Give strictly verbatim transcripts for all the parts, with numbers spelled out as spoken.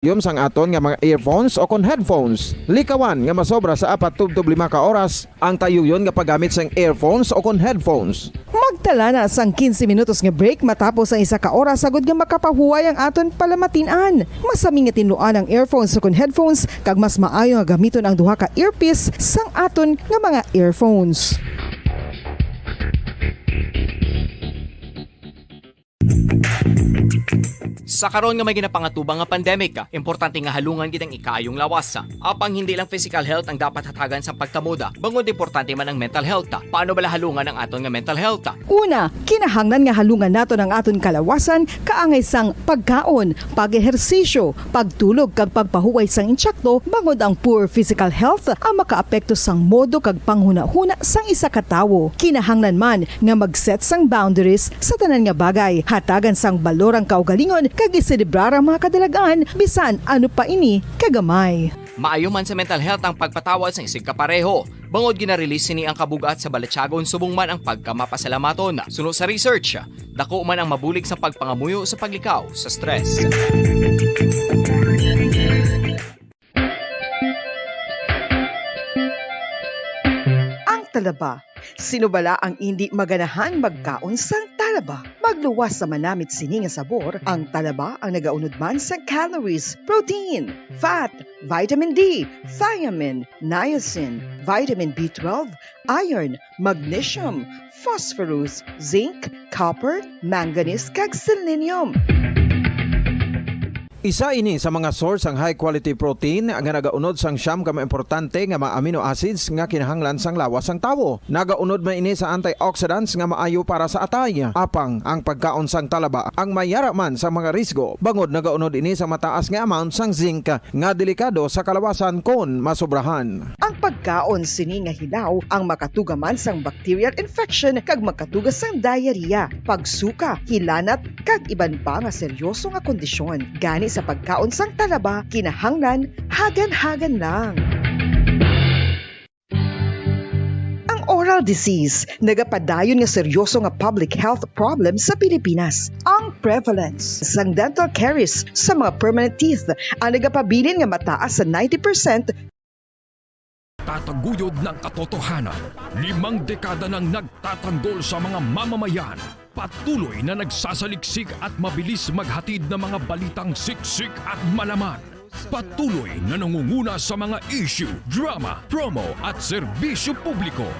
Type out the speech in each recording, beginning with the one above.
Yum sang aton nga mga earphones o kon headphones. Likawan nga masobra sa apat tubtob lima ka oras ang tayuyon nga paggamit sang earphones o kon headphones. Magtala na sang quince minutos nga break matapos ang isa ka oras, agod nga makapahuway ang aton palamatin-an. Masami nga tinluan ang earphones o kon headphones, kag mas maayo nga gamiton ang duha ka earpiece sang aton nga mga earphones. Sa karon nga may ginapangatubang nga pandemic, importante nga halungan gid ang ikaayong lawas. Apang hindi lang physical health ang dapat hatagan sa pagkamuda, bangod importante man ang mental health. Paano bala halungan ang aton nga mental health? Una, kinahanglan nga halungan naton ang aton kalawasan kaangay sang pagkaon, pag-ehersisyo, pagtulog kag pagpahuway sang insakto, bangod ang poor physical health ang makaapekto sang modo kag panghunahuna sang isa ka tawo. Kinahanglan man nga mag-set sang boundaries sa tanan nga bagay, hatagan sang balor ang kaugalingon kag iselebrar ang mga kadalag-an bisan ano pa ini kagamay. Maayo man sa mental health ang pagpatawad sang isigkapareho, bangod gina-release sini ang kabug-at sa balatyagon subong man ang pagkamapasalamaton. Suno sa research, dako man ang mabulig sa pagpangamuyo sa paglikaw sa stress. Ang talaba. Sino bala ang indi maganahan magkaon sang talaba? Magluwas sa manamit sini nga sabor, ang talaba ang nagaunod man sang calories, protein, fat, vitamin D, thiamine, niacin, vitamin B twelve, iron, magnesium, phosphorus, zinc, copper, manganese, kag selenium. Isa ini sa mga source sang high quality protein nga nagaunod sang siyam ka mga importante nga mga amino acids nga kinahanglan sang lawas sang tawo. Nagaunod man ini sa antioxidants nga maayo para sa atay. Apang ang pagkaon sang talaba ang may yara man sa mga risgo, bangod nagaunod ini sa mataas nga amount sang zinc nga delikado sa kalawasan kon masobrahan. Ang pagkaon sini nga hilaw ang makatuga man sang bacterial infection kag makatuga sang diarrhea, pagsuka, hilanat, kag iban pa nga seryoso nga kondisyon. Gani sa pagkaon sang talaba, kinahanglan hagan-hagan lang. Ang oral disease nagapadayon nga seryoso nga public health problem sa Pilipinas. Ang prevalence sang dental caries sa mga permanent teeth ang nagapabilin nga mataas sa ninety percent. Tataguyod ng katotohanan, limang dekada nang nagtatanggol sa mga mamamayan. Patuloy na nagsasaliksik at mabilis maghatid ng mga balitang siksik at malaman. Patuloy na nangunguna sa mga issue, drama, promo at serbisyo publiko.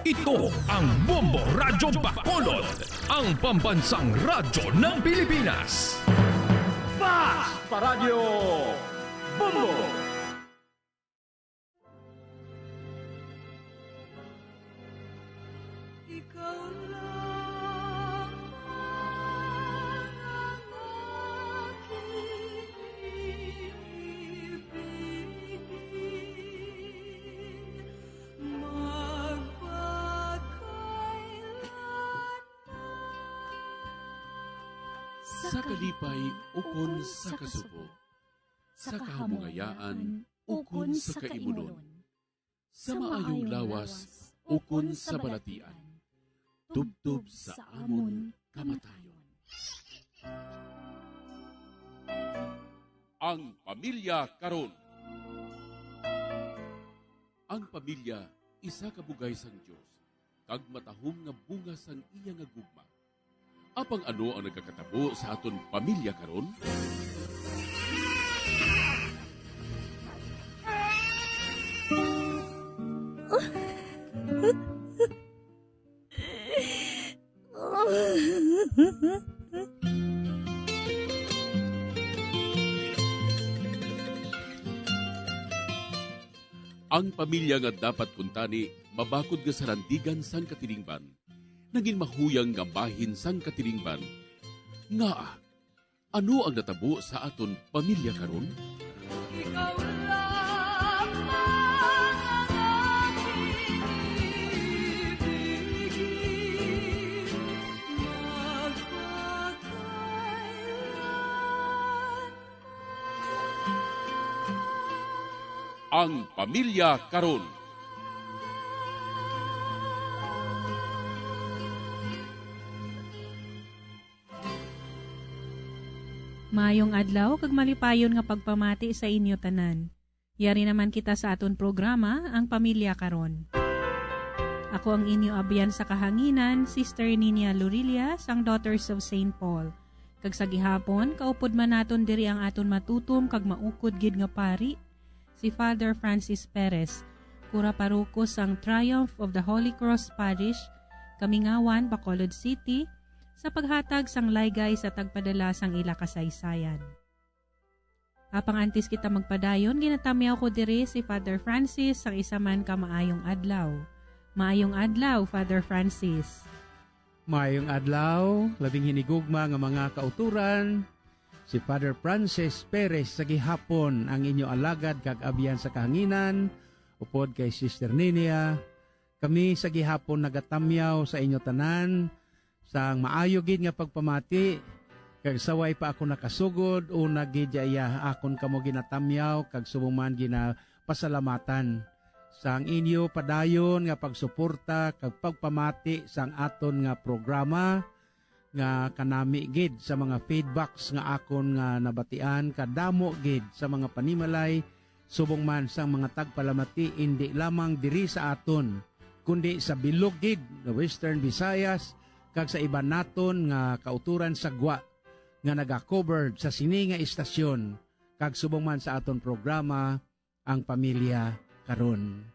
Ito ang Bombo Radyo Bacolod, ang pambansang radyo ng Pilipinas. Fast Paradyo Bombo! Ikaw lang ang aking ibigin magpakailanman. Sa kalipay ukon sa kasubo, sa kahamungayaan ukon sa kaimunon, sa maayong lawas ukon sa balatian, tubtob sa amon kamatayon. Ang pamilya karon. Ang pamilya isa ka bugay sang Dios, kag matahom nga bunga sang iya nga gugma. Apang ano ang nagakatabo sa aton pamilya karon? Ang pamilya nga dapat kuntani mabakod nga sarandigan sang katilingban, nagin mahuyang nga bahin sang katilingban. Ngaa, ano ang natabo sa aton pamilya karon? Ikaw lamang ang aking ibigin, magpakailanman. Ang pamilya karon. Maayong adlaw kag malipayon nga pagpamati sa inyo tanan. Yari naman kita sa aton programa, Ang Pamilya Karon. Ako ang inyo abyan sa kahanginan, Sister Ninia Lorilla, sang Daughters of Saint Paul. Kag sa gihapon, kaupod man naton diri ang aton matutom kag maukod gid nga pari, si Father Francis Perez, kura paroko sang Triumph of the Holy Cross Parish, Kamingawan, Bacolod City, sa paghatag sang laygay sa tagpadala sang ila kasaysayan. Apang antes kita magpadayon, ginatamyaw ko diri si Father Francis sang isa man ka maayong adlaw. Maayong adlaw, Father Francis. Maayong adlaw, labing hinigugma nga mga kauturan. Si Father Francis Perez sa gihapon ang inyo alagad kag abyan sa kahanginan, upod kay Sister Ninia. Kami sa gihapon nagatamyaw sa inyo tanan sang maayo gid nga pagpamati, kag sa way pa ako nakasugod, una gid ya iya akon kamo ginatamyaw kag subong man ginapasalamatan sang inyo padayon nga pagsuporta kag pagpamati sang aton nga programa, nga kanami gid sa mga feedbacks nga akon nga nabatian, kadamo gid sa mga panimalay, subong man sang mga tagpalamati, indi lamang diri sa aton, kundi sa bilog gid nga Western Visayas kag sa iban naton nga kauturan sa gwa nga naga-covered sa sini nga istasyon, kag subong man sa aton programa, Ang Pamilya Karon.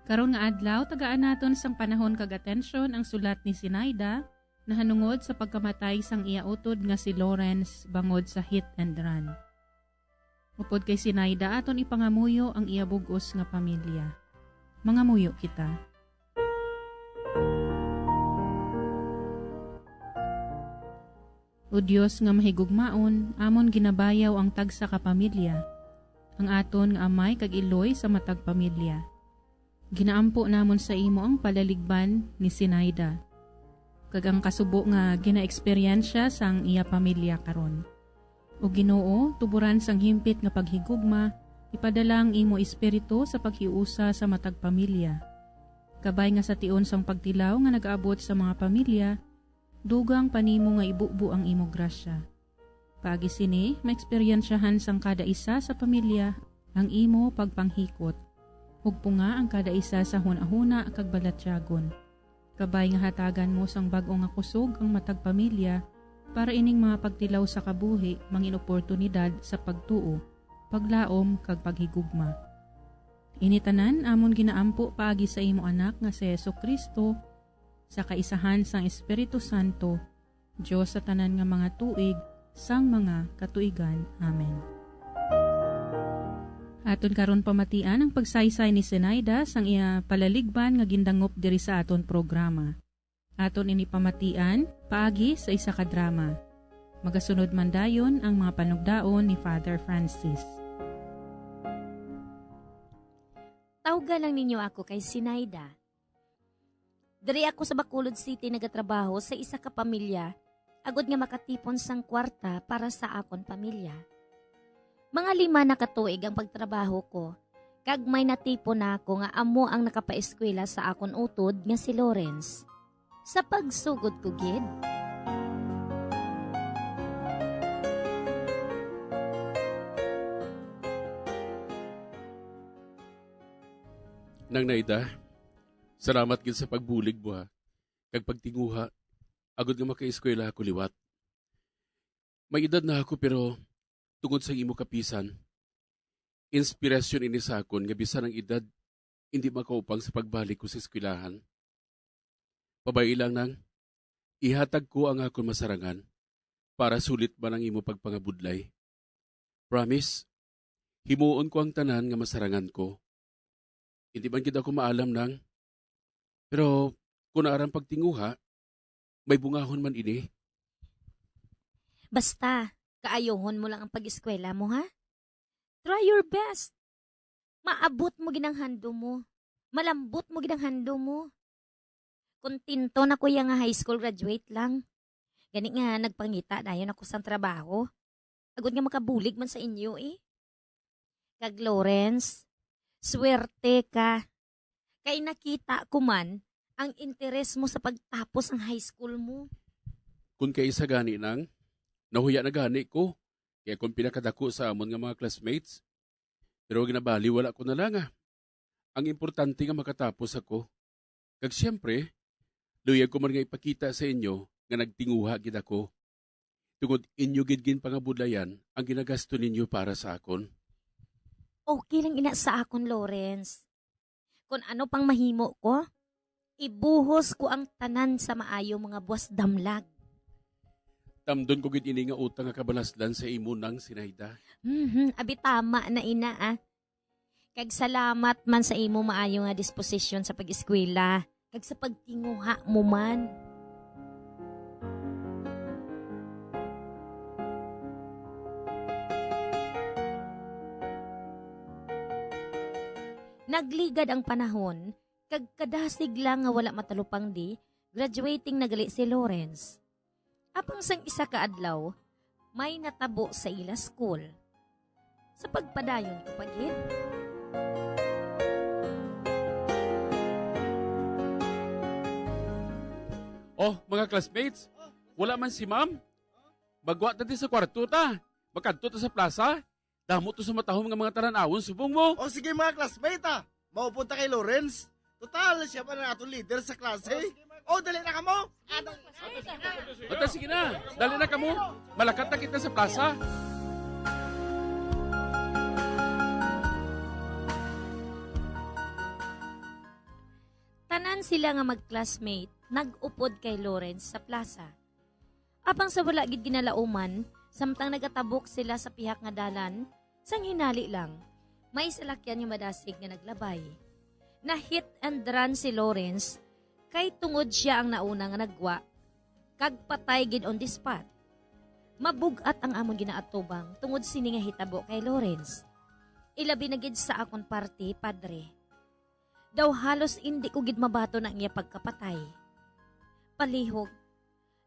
Karon nga adlaw, tagaan naton sang panahon kag atensyon ang sulat ni Sinaida nahanungod sa pagkamatay sang iya utod nga si Lawrence bangod sa hit and run. Upod kay Sinaida, aton ipangamuyo ang iya bug-os nga pamilya. Mangamuyo kita. O Dios nga mahigugmaon, amon ginabayaw ang tagsa ka pamilya, ang aton nga amay kag iloy sa matag pamilya. Ginaampo namon sa imo ang palaligban ni Sinaida, kag ang kasubo nga ginaeksperyensya sang iya pamilya karon. O Ginoo, tuburan sang himpit nga paghigugma, ipadala ang imo Espiritu sa paghiusa sa matag pamilya. Kabay nga sa tion sang pagtilaw nga nagaabot sa mga pamilya, dugang pa nimo nga ibubo ang imo grasya. Paagi sini, maeksperiensyahan sang kada isa sa pamilya ang imo pagpanghikot. Hugpunga ang kada isa sa hunahuna kag balatyagon. Kabay nga hatagan mo sang bag-o nga kusog ang matag pamilya, para ining mga pagtilaw sa kabuhi mangin oportunidad sa pagtuo, paglaom, kag paghigugma. Ini tanan amon ginaampo paagi sa imo Anak nga si Jesu-Cristo, sa kaisahan sang Espiritu Santo, Dios sa tanan nga mga tuig, sang mga katuigan. Amen. Aton karon pamatian ang pagsaysay ni Zenaida sang iya palaligban nga gindangop diri sa aton programa. Aton ini pamatian paagi sa isa ka drama. Magasunod man dayon ang mga panugdaon ni Father Francis. Tawga lang ninyo ako kay Zenaida. Diri ako sa Bacolod City nagatrabaho sa isa ka pamilya agod nga makatipon sang kwarta para sa akon pamilya. Mga lima na ka tuig ang pagtrabaho ko, kag may natipon na ako nga amo ang nakapaeskwela sa akon utod nga si Lawrence. Sa pagsugod ko gid. Nang Naida, salamat gid sa pagbulig mo, ha, kag pagtinguha, agod nga makaeskwela ako liwat. May edad na ako, pero tungod sa imo kapisan, inspirasyon ini sa akon nga bisan ang edad, indi makaupang sa pagbalik ko sa eskwelahan. Pabay-i lang, Nang, ihatag ko ang akon masarangan para sulit man ang imo pagpangabudlay. Promise, himuon ko ang tanan nga masarangan ko. Hindi man gid ako maalam, Nang. Pero kung arang pagtinguha, may bungahon man ini. Basta, kaayohon mo lang ang pag-eskwela mo, ha? Try your best. Maabot mo gid ang handom mo. Malambot mo gid ang handom mo. Kontento na ko ya nga high school graduate lang. Gani nga nagpangita dayon ako sang trabaho. Agod nga makabulig man sa inyo, eh. Kag Lawrence, swerte ka. Kay nakita ko man ang interes mo sa pagtapos ang high school mo. Kun kaisa gani, Nang, Nahuya na gani ko, kay akon pinakadako sa amon nga mga classmates. Pero ginabali, wala ko na lang, ah. Ang importante nga makatapos ako. Kag siyempre, luyag ko man nga ipakita sa inyo nga nagtinguha gid ako. Tungod inyo gid ginpangabudlayan ang ginagasto ninyo para sa akon. Okay lang ina sa akon, Lawrence. Kon ano pang mahimo ko, ibuhos ko ang tanan sa maayo, mga buwas damlag. Tamdon ko gid ini nga utang nga kabalaslan sa imo, Nang Sinaida. Mhm, abi tama na ina, ah. Kag salamat man sa imo maayo nga disposisyon sa pag-eskwela kag sa pagtinguha mo man. Nagligad ang panahon, kag kadasig lang nga wala matalupangdi, graduating na gali si Lawrence. Apang sang isa ka adlaw, may natabo sa ila school. Sa pagpadayon ko pa gid. Oh, mga classmates, wala man si ma'am. Magwa ta di sa kwarto ta. Makadto ta sa plaza. Damo to sa matahom nga mga tanan-awon subong mo. O sige, mga classmate, ah. Maupod ta kay Lawrence. Total, siya pa na aton leader sa klase. O, dali na kamo. Ata, sige na. Dali na kamo. Malakat na kita sa plaza. Tanan sila nga mag-classmate nag-upod kay Lawrence sa plaza. Apang sa wala gid ginalauman, samtang nagatabok sila sa pihak nga dalan, sang hinali lang, may salakyan nga madasig nga naglabay. Na-hit and run si Lawrence, kay tungod sia ang nauna nga nagwa, kag patay gid on the spot. Mabug-at ang amon ginaatubang tungod sini nga hitabo kay Lawrence. Ilabi na gid sa akon parte, Padre. Daw halos indi ko gid mabaton ang iya pagkapatay. Palihog,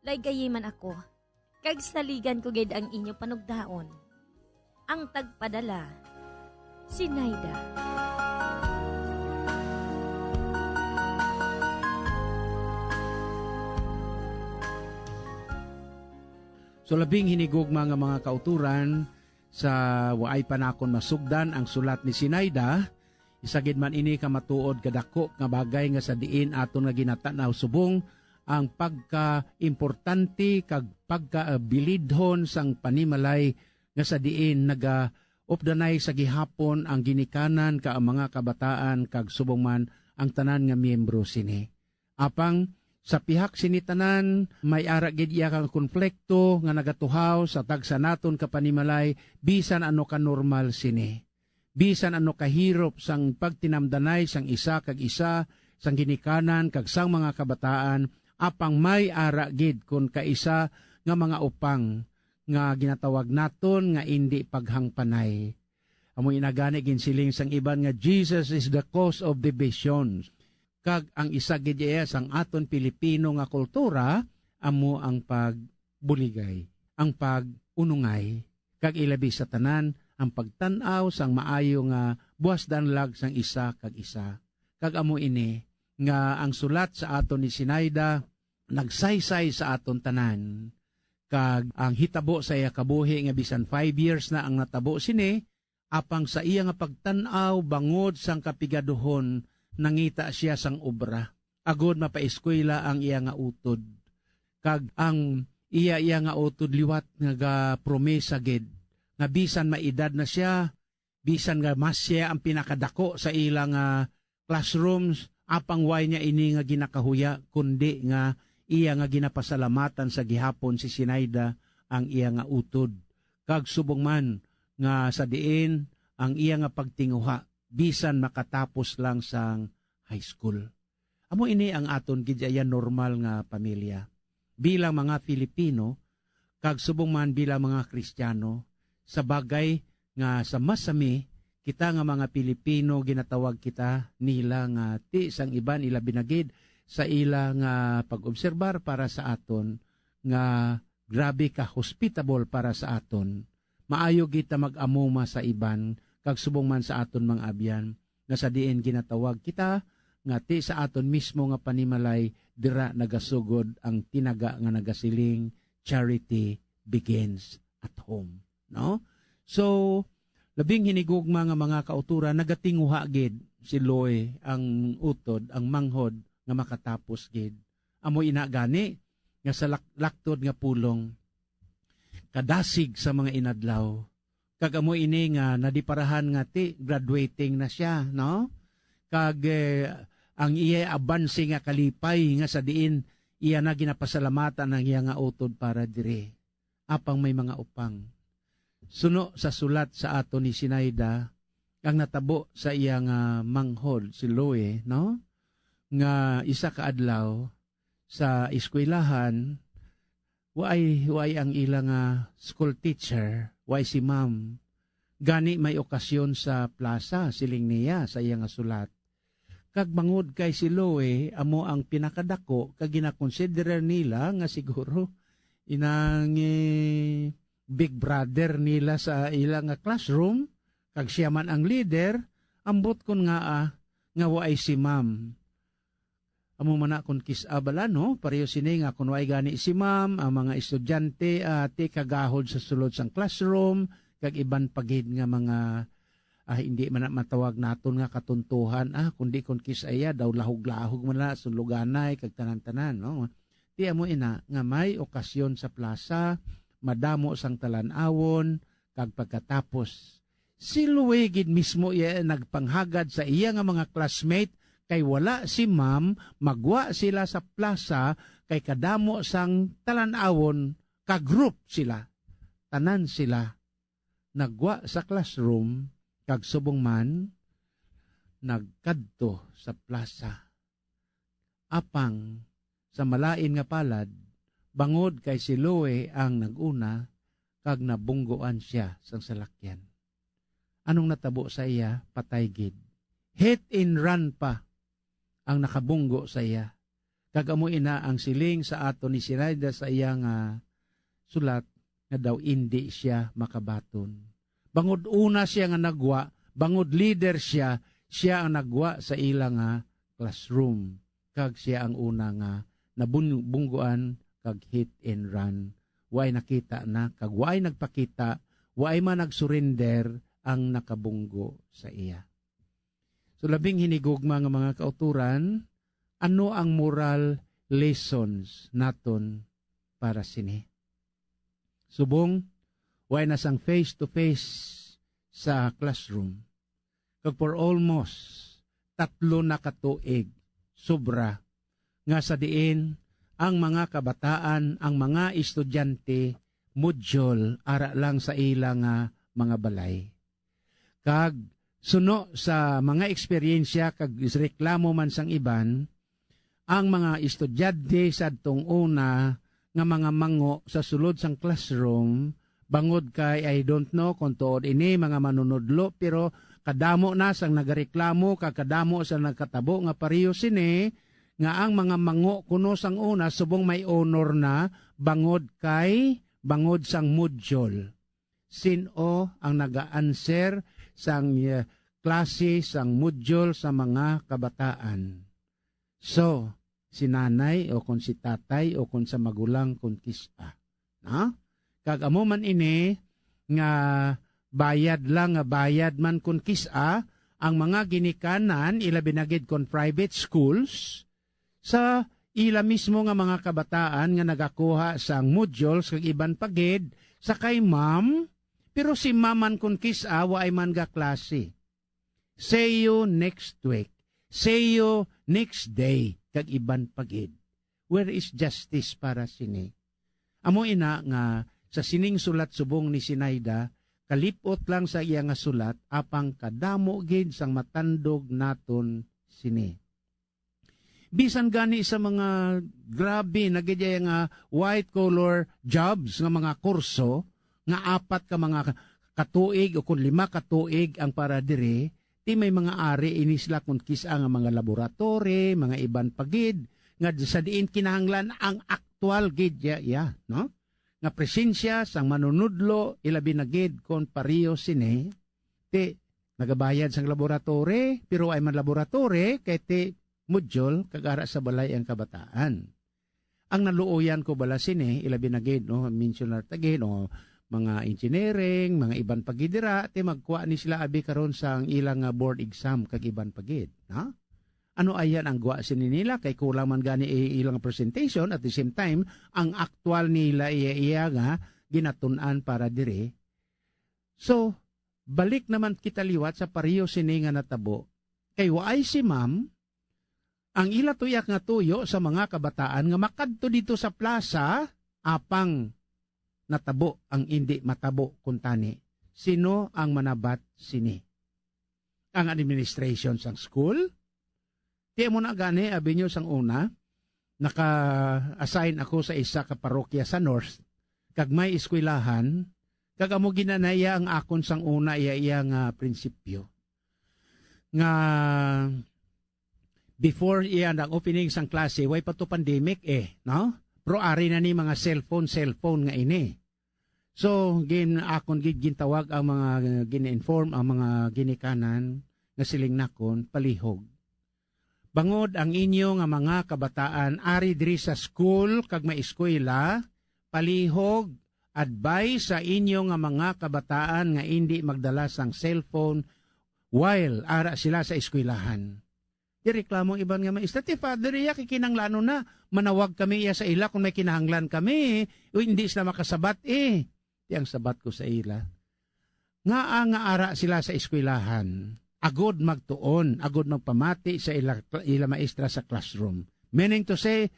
laygayi man ako, kag saligan ko gid ang inyo panugdaon. Ang tagpadala, si Naida. So, labing hinigugma nga mga kauturan, sa waay pa nakon masugdan ang sulat ni Sinaida, isa gid man ini ka matuod kadako nga bagay nga sa diin aton nga ginatanaw subong ang pagkaimportante kag pagkabilidhon sang panimalay nga sa diin nagaupdanay sa gihapon ang ginikanan ka ang mga kabataan kag subong man ang tanan nga miyembro sini. Apang sa pihak sini tanan, may ara gid iya nga konflikto nga nagatuhaw sa tagsa naton ka panimalay, bisan ano ka normal sini. Bisan ano kahirop sang pagtinamdanay sang isa kag isa, sang ginikanan kag sang mga kabataan, apang may ara gid kon kaisa nga mga upang nga ginatawag naton nga indi paghangpanay. Amo ina gani ginsiling sang iban nga Jesus is the cause of divisions. Kag ang isa gid iya sang aton Pilipino nga kultura amo ang pagbuligay, ang pag-unungay, kag ilabi sa tanan ang pagtan-aw sang maayo nga buwas danlag sang isa kag isa. Kag amo ini nga ang sulat sa aton ni Sinaida nagsaysay sa aton tanan. Kag ang hitabo sa iya kabuhi nga bisan five years na ang natabo sini, apang sa iya nga pagtan-aw bangod sang kapigaduhon, nangita sia sang obra, agod mapaeskwela ang iya nga utod. Kag ang iya, iya nga utod liwat nga gapromesa gid, nga bisan maedad na sia, bisan nga mas sia ang pinakadako sa ila nga classrooms, apang way niya ini nga ginakahuya, kundi nga iya nga ginapasalamatan sa gihapon si Sinaida ang iya nga utod, kag subong man nga sa diin ang iya nga pagtinguha bisan makatapos lang sang high school. Amo ini ang aton gid iya normal nga pamilya. Bilang mga Filipino, kag subong man bilang mga Kristiano, sa bagay nga sa masami, kita nga mga Pilipino ginatawag kita nila nga ti sang iban, ilabi na gid sa ila nga pag-obserbar para sa aton, nga grabe ka hospitable para sa aton. Maayo kita mag-amuma sa iban, kag subong man sa aton mga abyan, nga sa diin ginatawag kita, nga ti sa aton mismo nga panimalay, dira nagasugod ang tinaga nga nagasiling, "Charity begins at home, no? So, labing hinigugma nga mga kauturan, nagatinguha gid si Loy ang utod, ang manghod nga makatapos gid. Amo ina gani nga sa lak-, laktod nga pulong, kadasig sa mga inadlaw, kag amo ini nga nadiparahan nga ti graduating na sia, no? Kag, eh, ang iya abanse nga kalipay nga sa diin iya na ginapasalamatan ang iya nga utod para diri. Apang may mga upang. Suno sa sulat sa ato ni Sinaida, ang natabo sa iya nga manghod si Loy, no? Nga isa ka adlaw sa eskwelahan, waay, waay ang ila nga school teacher, waay si ma'am. Gani may okasyon sa plaza, siling niya sa iya nga sulat. Kag bangod kay si Loy amo ang pinakadako kag ginakonsiderar nila nga siguro inang, eh, big brother nila sa ila nga classroom, kag siya man ang leader, ambot kon ngaa nga waay si ma'am. Amo man na kon kis-a bala, no? Pareho sini nga kon waay gani si ma'am, ang mga estudyante, ah, ti kagahod sa sulod sang classroom, kag iban pa gid nga mga, ah, hindi man na matawag naton nga katuntuhan, ah, kundi kon kis-a iya, daw lahog-lahog man na, sunluganay, kag tanan-tanan, no? Ti amo ina nga may okasyon sa plaza, madamo sang talan-awon, kag pagkatapos, si Louie gid mismo iya nagpanghagad sa iya nga mga classmate, kay wala si ma'am magwa sila sa plaza, kay kadamo sang talan-awon ka group sila. Tanan sila nagwa sa classroom, kag subong man nagkadto sa plaza. Apang sa malain nga palad, bangod kay si Louie ang nag-una, kag nabunggoan sia sang salakyan. Anong natabo sa iya? Patay gid. Hit and run pa ang nakabunggo sa iya. Kag amo ina ang siling sa ato ni Sinaida sa iya nga sulat nga daw indi sia makabaton. Bangod una sia nga nagwa, bangod leader sia, sia ang nagwa sa ila nga classroom, kag sia ang una nga nabun-, bungguan kag hit and run. Way nakita na, kag way nagpakita, way man nag-surrender ang nakabunggo sa iya. So, labing hinigugma nga mga kauturan, ano ang moral lessons naton para sini? Subong, way na sang face-to-face sa classroom. Kag for almost tatlo na ka tuig, sobra, nga sa diin ang mga kabataan, ang mga estudyante, module ara lang sa ila nga mga balay. Kag suno sa mga eksperyensya kag reklamo man sang iban, ang mga estudyante sadtong una nga mga mango sa sulod sang classroom, bangod kay, I don't know kung tuod ini, mga manunudlo, pero kadamo na sang nagareklamo kag kadamo sa nagkatabo nga pareho sini, nga ang mga mango kuno sang una subong may honor na, bangod kay, bangod sang module. Sin-o ang naga-answer sang, eh, klase sang module sa mga kabataan? So, si nanay o kon si tatay o kon sa magulang kon kis-a. No? Kag amo man ini nga bayad lang nga bayad man kon kis-a ang mga ginikanan, ilabi na gid kon private schools, sa ila mismo nga mga kabataan nga nagakuha sang modules kag iban pa gid sa kay ma'am, pero si ma'am man kon kis-a waay man gaklase. See you next week. See you next day, kag iban pa gid. Where is justice para sini? Amo ina nga sa sining sulat subong ni Sinaida, kalipot lang sa iya nga sulat, apang kadamo gid sang matandog naton sini. Bisan gani sa mga grabe na gid iya nga white collar jobs nga mga kurso, nga apat ka mga katuig o kon lima katuig ang para diri, ti may mga ari ini sila kon kis-a nga mga laboratory, mga iban pa gid, nga sa diin kinahanglan ang aktual gid ya, ya, no? Nga presensya sang manunudlo, ilabi na gid kon pareho sini, ti nagabayad sang laboratory, pero ay man laboratory, kay ti module, kag ara sa balay ang kabataan. Ang naluoyan ko bala sini, ilabi na gid, no, mention na ta gid, no, mga engineering, mga iban pa gid dira, ti magkuha ni sila abi karon sa ang ilang, ah, board exam kag iban pa gid, no? Ano ayan ang gwa sini nila kay kulang man gani i-, ilang presentation, at the same time ang aktual nila iya, iya nga ginatun-an para diri. So, balik naman kita liwat sa pareho sini nga natabo. Kay waay si ma'am, ang ila tuyak nga tuyo sa mga kabataan nga makadto dito sa plaza, apang natabo ang indi matabo kuntani. Sino ang manabat sini? Ang administration sang school? Ti amo na gani, abi nyo, sang una, naka-assign ako sa isa ka parokya sa North, kag may eskwelahan, kag amo ginanaya ang akon sang una iya, iya nga prinsipyo. Nga before iya ang opening sang klase, way pa to pandemic eh, no? Pero ari na ni mga cellphone, cellphone nga ini. So, gin-, akon gid gintawag ang mga, gin-inform ang mga ginikanan nga siling nakon, palihog. Bangod ang inyo nga mga kabataan ari diri sa school kag may eskwela, palihog, advice sa inyo nga mga kabataan nga indi magdala sang cellphone while ara sila sa eskwelahan. Di reklamo ang iban nga maestra, "Ti, Father, iya kay kinahanglanon na. Manawag kami iya sa ila kung may kinahanglan kami. O, hindi sila makasabat eh." Ti ang sabat ko sa ila, ngaa nga ara sila sa eskwelahan, agod magtuon, agod magpamati sa ila, ila maestra sa classroom. Meaning to say,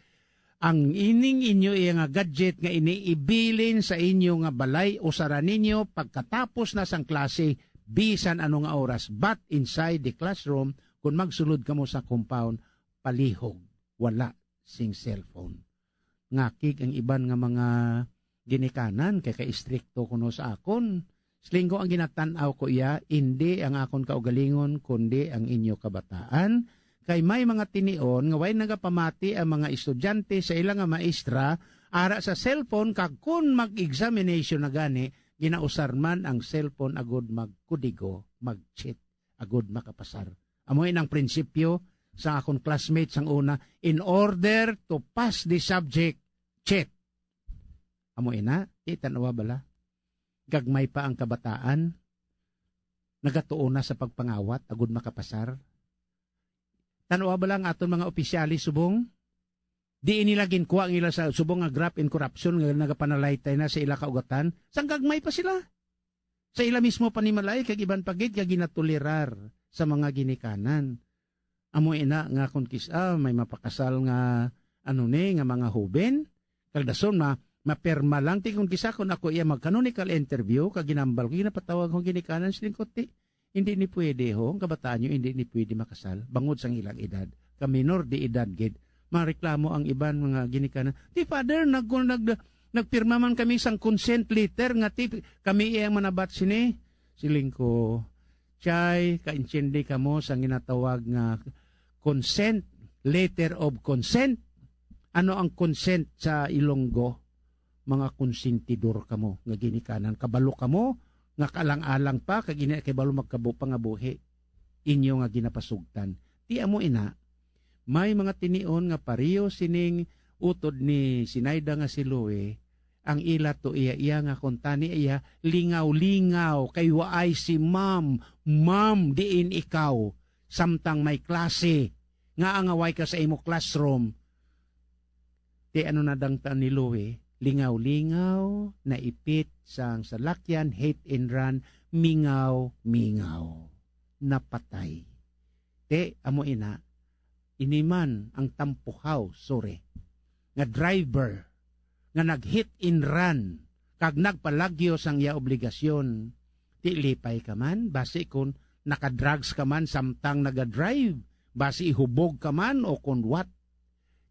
ang ining inyo iya nga gadget nga ini ibilin sa inyo nga balay, usara ninyo pagkatapos na sang klase, bisan ano nga oras, but inside the classroom, kun magsulod kamo sa compound, palihog, wala sing cellphone. Ngakig ang iban nga mga ginikanan kay kaistrikto kuno sa akon. Siling ko, ang ginatan-aw ko iya, indi ang akon kaugalingon, kundi ang inyo kabataan. Kay may mga tinion nga way nagapamati ang mga estudyante sa ila nga maestra ara sa cellphone, kag kun mag-examination na gani, ginausar man ang cellphone agud magkudigo, mag-cheat, agud makapasar. Amo inang prinsipyo sa akon classmate sang una, in order to pass the subject, cheat. Amo ina, ti tan-awa bala. Gagmay pa ang kabataan, nagatuon na sa pagpangawat agud makapasar. Tan-awa bala ang aton mga opisyales subong. Di nila ginkuha ang ila sa subong nga graft and corruption nga nagapanalaytay na sa ila kaugatan. Sang gagmay pa sila. Sa ila mismo panimalay kag iban pa gid nga ginatolerar sa mga ginikanan. Amo ina nga kon kis-a may mapakasal nga, ano ni, nga mga hoben, kag dason ma-, mapirma lang. Ti kon kis-a, kon ako iya mag-canonical interview, kag ginambal ko, ginapatawag ko ginikanan, siling ko, "Ti, hindi ni pwede ho, ang kabataan nyo hindi ni pwede makasal, bangod sang ilang edad, ka minor de edad gid." Mareklamo ang iban mga ginikanan, "Ti, Father, nag-, nag-, nagpirma man kami sang consent letter nga ti kami iya ang manabat sini." Siling ko, "Chay, kaintindi kamo sa ginatawag nga consent, letter of consent?" Ano ang consent sa Ilonggo? Mga konsentidor kamo nga ginikanan. Kabalo kamo nga kaalang-alang pa, kag ini kay balo magkabo pa nga buhi inyo nga ginapasugtan. Ti amo ina, may mga tinion nga pareho sining utod ni Sinaida nga si Louie, ang ila to iya-iya nga kuntani iya, lingaw-lingaw kay waay si ma'am. "Ma'am, diin ikaw samtang may klase? Nga angaway ka sa imo classroom?" Ti ano na dangtan ni Louie? Lingaw-lingaw, naipit sang salakyan, hit and run, mingaw-mingaw. Napatay. Ti amo ina, ini man ang tampuhaw, sorry, nga driver nga nag-hit and run kag nagpalagyo sang iya obligasyon. Ti lipay ka man, basi kon naka-drugs ka man samtang naga-drive, basi ihubog ka man o kon what.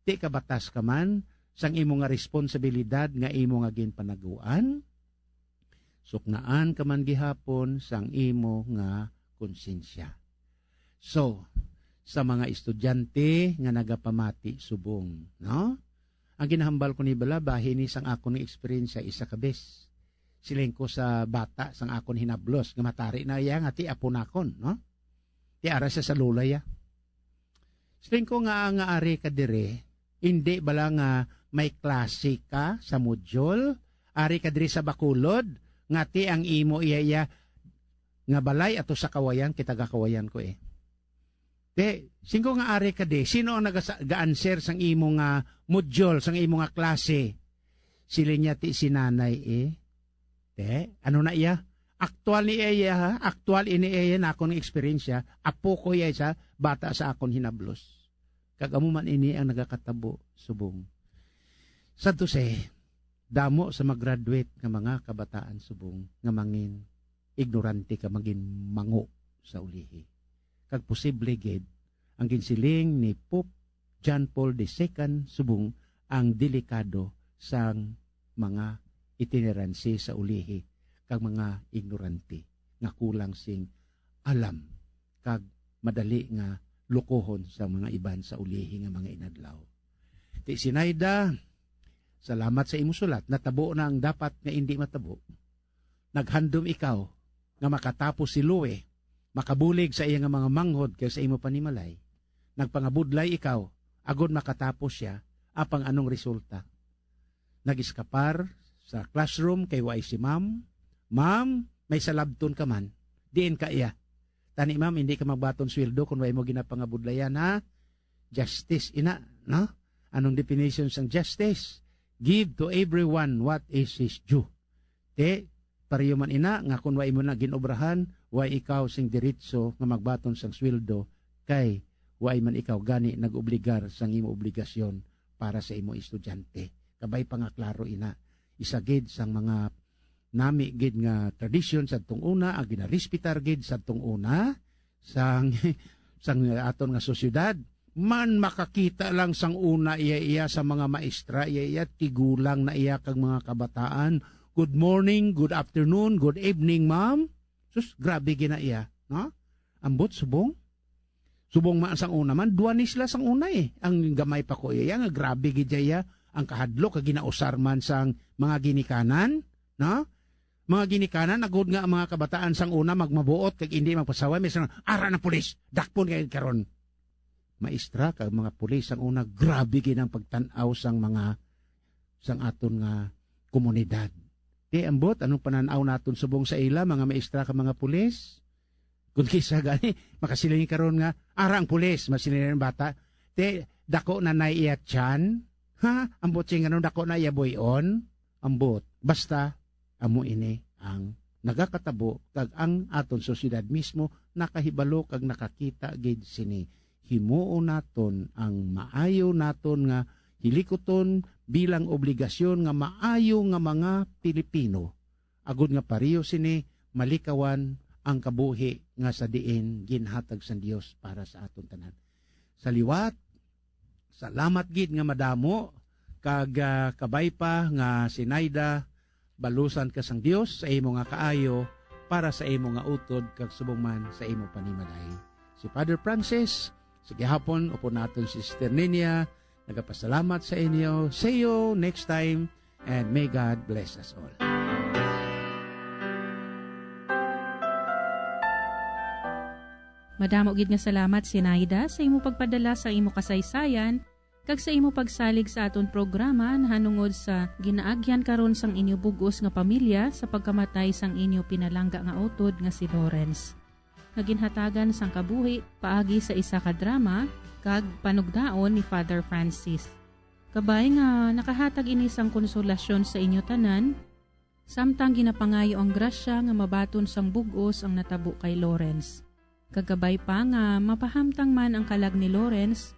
Ti kabatas ka man sang imo nga responsabilidad nga imo nga ginpanaguan, suknaan ka man gihapon sang imo nga konsensya. So, sa mga estudyante nga nagapamati subong, no? Ang ginahambal ko ni bala, bahin ni sang akon nga eksperyensya isa ka bes. Siling ko sa bata sang akon hinablos, nga matari na iya nga ti apo nakon, no? Ti ara siya sa lola iya. Siling ko nga, nga ari ka dire, indi bala nga may klase ka sa module, ari ka diri sa Bacolod, nga ti ang imo iya, iya nga balay ato sa Kawayan, kay taga Kawayan ko eh. Te, singko nga ari ka di, sino ang nagasa-, ga-answer sang imo nga module, sang imo nga klase? Sila niya ti si nanay eh. Te, ano na iya? Aktual ni iya, ha? Aktual ini iya na akong eksperyensya. Apo ko iya sa bata sa akon hinablos. Kag amo man ini ang nagakatabo subong. Sad to say, damo sa mag-graduate nga mga kabataan subong nga mangin ignorante ka, mangin mango sa ulihi. Kag posible gid ang ginsiling ni Pope John Paul the Second subong ang delikado sang mga itinerancy sa ulihi kag mga ignorante nga kulang sing alam kag madali nga lukohon sa mga iban sa ulihi nga mga inadlaw. Ti Sinaida, salamat sa imo sulat. Natabo na ang dapat nga indi matabo. Naghandom ikaw nga makatapos si Louie, makabulig sa iya nga mga manghod kay sa imo panimalay. Nagpangabudlay ikaw agod makatapos siya, apang anong resulta? Nag-iskapar sa classroom kay waay si ma'am. Ma'am, may salabton ka man. Diin ka iya? Tani, ma'am, hindi ka magbaton sweldo kung way mo ginapangabudlayan, ha? Justice ina, no? Anong definition sang justice? Give to everyone what is his due. Te, pareho man ina nga kung way mo na ginobrahan, way ikaw sing diretso nga magbaton sang sweldo, kay way man ikaw gani nag-obligar sang imo obligasyon para sa imo estudyante. Kabay pa nga klaro ina, isa gid sang mga nami gid nga tradisyon sadtong una, ang ginarespetar gid sadtong una sang, sang aton nga sosyedad. Man makakita lang sang una iya, iya sa mga maestra iya, iya tigulang na iya kag mga kabataan. "Good morning, good afternoon, good evening, ma'am." Sus, grabe gina iya, no? Ambot subong. Subong man sang una man, duwa ni sila sang una eh. Ang gamay pa ko iya, nga grabe gid iya ang kahadlok kag ginausar man sang mga ginikanan, no? Mga ginikanan, agod nga ang mga kabataan sang una magmabuot kag indi magpasaway, may sarang, "Ara na pulis, dakpon kay karon." Maestra kag mga pulis sang una, grabe gid ang pagtan-aw sang mga, sang aton nga komunidad. Ti ambot, anong panan-aw naton subong sa ila, mga maestra kag mga pulis? Kung kisa gani, makasiling karon nga, "Ara ang pulis," masiling ang bata. Ti, dako na na iya tiyan? Ha? Ambot sing ano, dako na iya buyon? Ambot. Basta, amo ini ang nagakatabo, kag ang aton sosyedad mismo nakahibalo kag nakakita gid sini. Himuon naton ang maayo naton nga hilikuton bilang obligasyon nga maayo nga mga Pilipino, agod nga pareho sini malikawan ang kabuhi nga sa diin ginhatag sang Dios para sa aton tanan. Sa liwat, salamat gid nga madamo, kag, ah, kabay pa nga Sinaida, balusan ka sang Dios sa imo nga kaayo para sa imo nga utod kag subong man sa imo panimalay. Si Father Francis, sa gihapon, upod naton si Sister Ninia, nagapasalamat sa inyo. See you next time, and may God bless us all. Madamo gid nga salamat, Sinaida, sa imo pagpadala sa imo kasaysayan kag sa imo pagsalig sa aton programa nahanungod sa ginaagyan karon sang inyo bug-os nga pamilya sa pagkamatay sang inyo pinalangga nga utod nga si Lawrence, nga ginhatagan sang kabuhi paagi sa isa ka drama kag panugdaon ni Father Francis. Kabay nga nakahatag ini sang konsolasyon sa inyo tanan, samtang ginapangayo ang grasya nga mabaton sang bug-os ang natabo kay Lawrence. Kag kabay pa nga mapahamtang man ang kalag ni Lawrence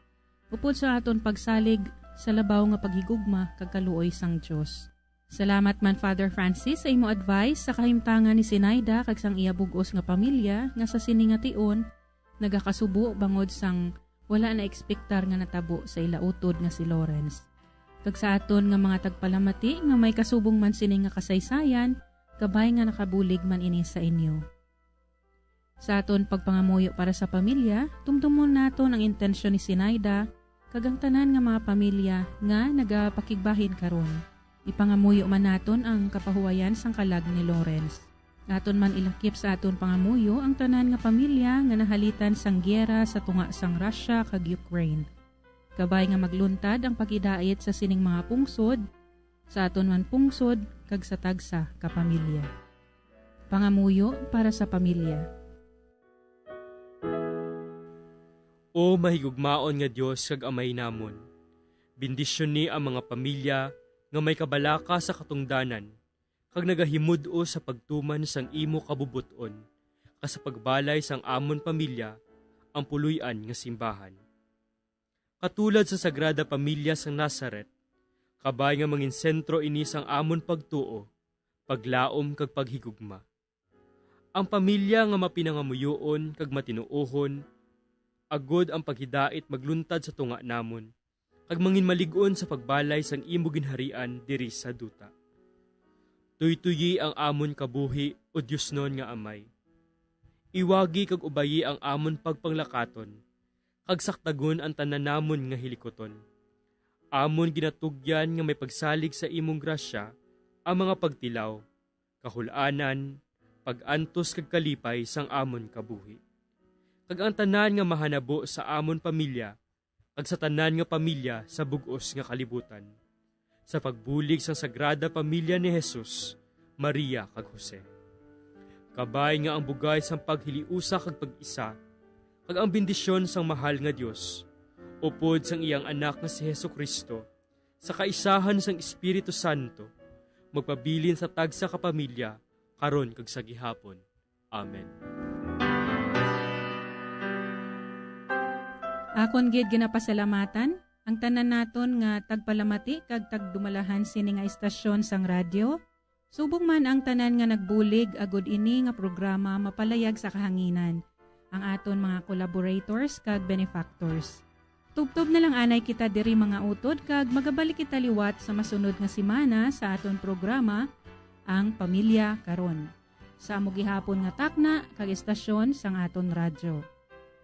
upod sa aton pagsalig sa labaw nga paghigugma kag kaluoy sang Dios. Salamat man, Father Francis, sa imo advice sa kahimtangan ni Sinaida kag sang iya bug-os nga pamilya nga sa sini nga tion nagakasubo bangod sang wala na-ekspektar nga natabo sa ila utod nga si Lawrence. Kag sa aton nga mga tagpalamati nga may kasubong man sini nga kasaysayan, kabay nga nakabulig man ini sa inyo. Sa aton pagpangamuyo para sa pamilya, tumtumon naton ang intensyon ni Sinaida kag ang tanan nga mga pamilya nga nagapakigbahin karon. Ipangamuyo man naton ang kapahuwayan sang kalag ni Lawrence. Aton man ilakip sa aton pangamuyo ang tanan nga pamilya nga nahalitan sang giyera sa tunga sang Russia kag Ukraine. Kabay nga magluntad ang paghidait sa sining mga pungsod, sa aton man pungsod, kag sa tagsa ka pamilya. Pangamuyo para sa pamilya. O mahigugmaon nga Dios kag Amay namon, bendisyoni ang mga pamilya nga may kabalaka sa katungdanan, kag nagahimud-os sa pagtuman sang imo kabubot-on, kag sa pagbalay sang amon pamilya ang puloy-an nga simbahan. Katulad sa Sagrada Pamilya sang Nazaret, kabay nga mangin sentro ini sang amon pagtuo, paglaom kag paghigugma. Ang pamilya nga mapinangamuyoon kag matinuohon, agod ang paghidait magluntad sa tunga namon, kag manginmalig-on sa pagbalay sang imo ginharian diri sa duta. Tuytoyi ang amon kabuhi, O Diosnon nga Amay. Iwagi kag ubayi ang amon pagpanglakaton, kag sakdagon ang tanan namon nga hilikuton. Amon ginatugyan nga may pagsalig sa imong grasya ang mga pagtilaw, kahul-anan, pag-antos kag kalipay sang amon kabuhi, kag ang tanan nga mahanabo sa amon pamilya kag sa tanan nga pamilya sa bug-os nga kalibutan, sa pagbulig sang Sagrada Pamilya ni Jesus, Maria, kag Jose. Kabay nga ang bugay sang paghiliusa kag pag-isa, kag ang bendisyon sang mahal nga Dios, upod sang iyang Anak nga si Jesu-Cristo, sa kaisahan sang Espiritu Santo, magpabilin sa tagsa ka pamilya, karon kag sa gihapon. Amen. Akon gid ginapasalamatan ang tanan naton nga tagpalamati kag tagdumalahan sini nga istasyon sang radyo, subong man ang tanan nga nagbulig agud ini nga programa mapalayag sa kahanginan, ang aton mga collaborators kag benefactors. Tubtob na lang anay kita diri, mga utod, kag magabalik kita liwat sa masunod nga semana sa aton programa, Ang Pamilya Karon, sa amo gihapon nga takna kag estasyon sang aton radyo.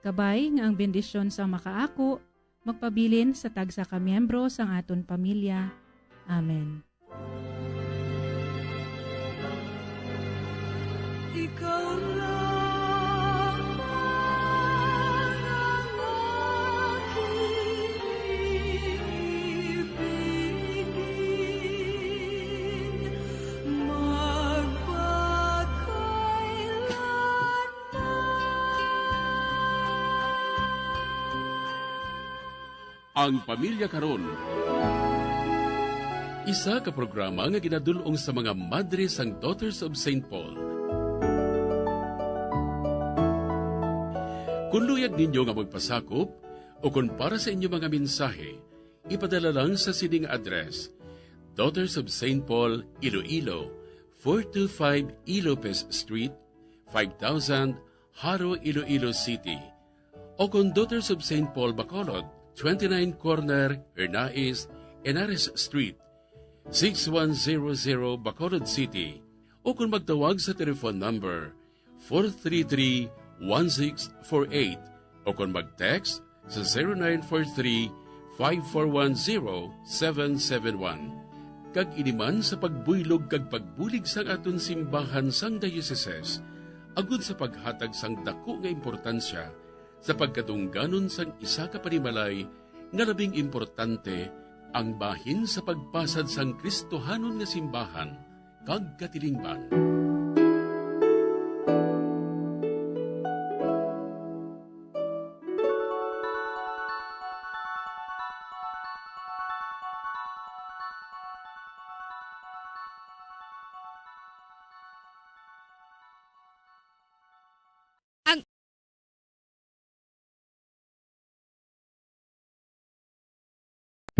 Kabay nga ang bendisyon sang makaako magpabilin sa tagsa ka miyembro sang aton pamilya. Amen. Ikaw lamang ang aking ibigin, magpakailanman. Ang Pamilya Karon. Isa ka programa nga ginadul-ong sa mga madre sang Daughters of Saint Paul. Kung luyag ninyo nga magpasakop o kung para sa inyo mga mensahe, ipadala lang sa sining address: Daughters of Saint Paul, Iloilo, four two five Ilopez Street, five thousand, Jaro, Iloilo City. O kon Daughters of Saint Paul, Bacolod, twenty-nine Corner Hernais, Henares Street, six one zero zero, Bacolod City. O kon magtawag sa telephone number four three three, one six four eight. O kon mag-text sa zero nine four three, five four one zero, seven seven one. Kag ini man sa pagbuylog kag pagbulig sang aton simbahan sang dioceses, agud sa paghatag sang daku nga importansya sa pagkadungganon sang isa ka panimalay nga labing importante, ang bahin sa pagpasad sang Kristohanon nga simbahan kag katilingban.